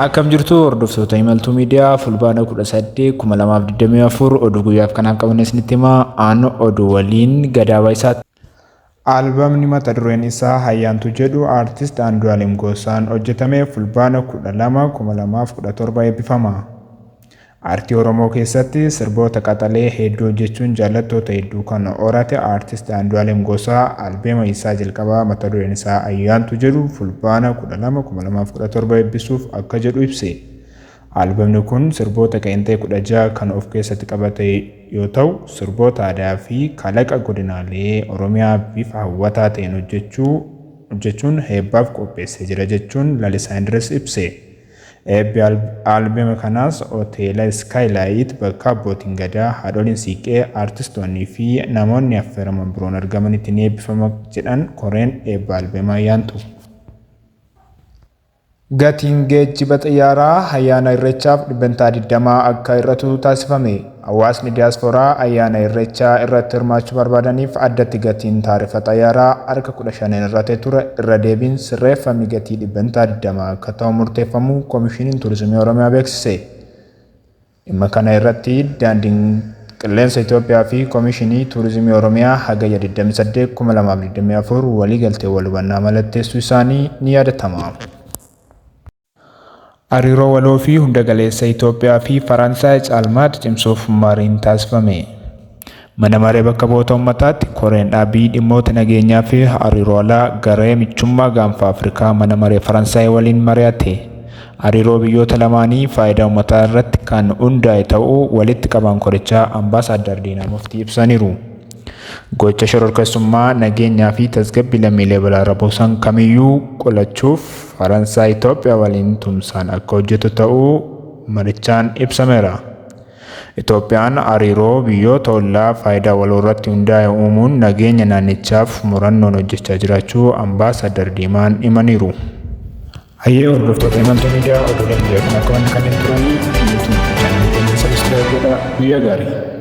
Akkam jirtu hordoftoota Imaltuu Miidiyaa, Fulbaana 18 2024 oduu guyyaaf kanaaf qabne isinitti himaa, aan oduu waliin Gadaa Baayisaati. Albamni mata dureen isaa Hayyaantuu jedhu Aartist Andu'aalem Gosaan hojjetame Fulbaana 12, 2017 eebbifama. Aartii Oromoo keessatti sirboota qaxalee hedduu hojjechuun jaallattoota hedduu kan horate Aartist Andu'aalem Gosaa albeema isaa jalqabaa mata dureen isaa Ayyaantuu jedhu Fulbaana 12, 2017 eebbisuuf akka jedhu ibse. Albamni kun sirboota qeenxee 16 kan of keessatti qabate yoo ta'u, sirboota aadaa fi kalaqa godinaalee Oromiyaa bifa hawwataa ta'een hojjechuun eebbaaf qopheessee jira jechuun Lalisaa Indiris ibse. Eebbi albema kanaas Hoteela Iskaayilaayit bakka abbootiin Gadaa, haadholiin Siiqqee, aartistoonnii fi namoonni affeeraman biroon argamanitti ni eebbifama jedhan koreen eebba albema Ayyaantuu. Gatiin geejjiba xiyyaaraa ayyaana Irreechaaf dhibbentaa 20 akka hir'atu taasifame. Hawaasni diyaaspooraa ayyaana Irreechaa irratti hirmaachuu barbaadaniif addatti gatiin taarifa xayyaaraa harka 15n hir'atee ture irra deebiin sirreeffamni gatii dhibbentaa 20 akka ta'u murteeffamuu Komishiniin Turizimii Oromiyaa beeksise. Dhimma kana irratti Daandiin Qilleensa Itoophiyaa fi Komishinii Turizimii Oromiyaa Hagayya 28, 2024 waliigaltee wal hubannaa mallatteessuu isaanii ni yaadatama. Hariiroo waloo fi hunda galeessa Itoophiyaa fi Faransaay caalmaatti cimsuuf mariin taasifame. Mana Maree Bakka Bu'oota Ummataatti Koreen Dhaabbii Dhimmoota Nageenyaa fi Hariiroo Alaa Garee Michummaa Gaanfa Afrikaa Mana Maree Faransaay waliin mari'ate. Hariiroo biyyoota lamaanii faayidaa ummataa irratti kan hundaa'e ta'uu walitti qabaan korichaa Ambaasaaddar Diinaa Muftii ibsaniiru. Gocha shororkeessummaa nageenyaa fi tasgabbii lammiilee balaarra buusan kamiyyuu qolachuuf Faransaay Itoophiyaa waliin tumsaan akka hojjetu ta'uu marichaan ibsameera. Itoophiyaan hariiroo biyyoota ollaa faayidaa waloorratti hundaa'e uumuun nageenya naannichaaf murannoon hojjechaa jiraachuu Ambaasaaddar Diimaan himaniiru. Hayyee hordoftoota Imaltuu Miidiyaa, oduuleen guyyaa kanaa qabanne kanneen turanii. YouTube chaanalii keenya subscribe godhaa. Guyyaa gaarii.